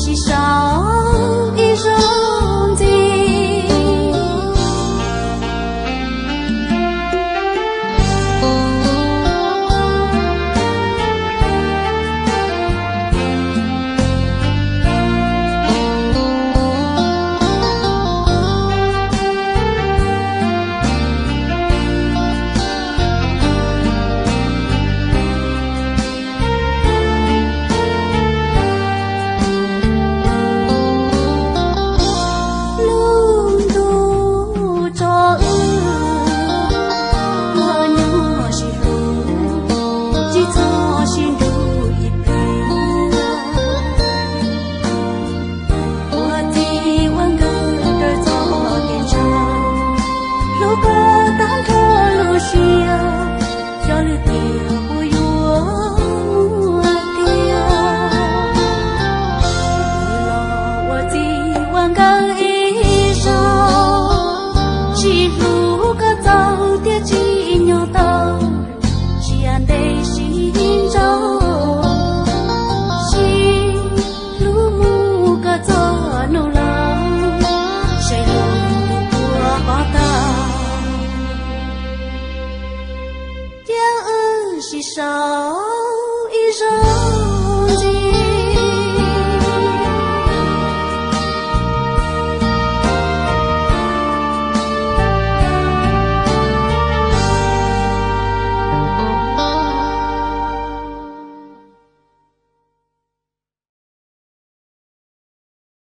Sib sau ib zaug ntxiv. Lub ntuj tso wb ua nyuag sib hlub, tsis txhob sib nrug ib pliag. Ua txij ua nkawm raws txoj kev ntshai, hlub koj tag nrho lub siab, xyov lwm tiam puas yuav muaj tiag. Los ua txij ua nkawm ib zaug, sib hlub kom txaus thiaj tsim nyog tau, siab ntev sib ntsib, sib hlub mus kom txog hnub laus, saib lub ntuj puas qhov tau, cia wb sib sau.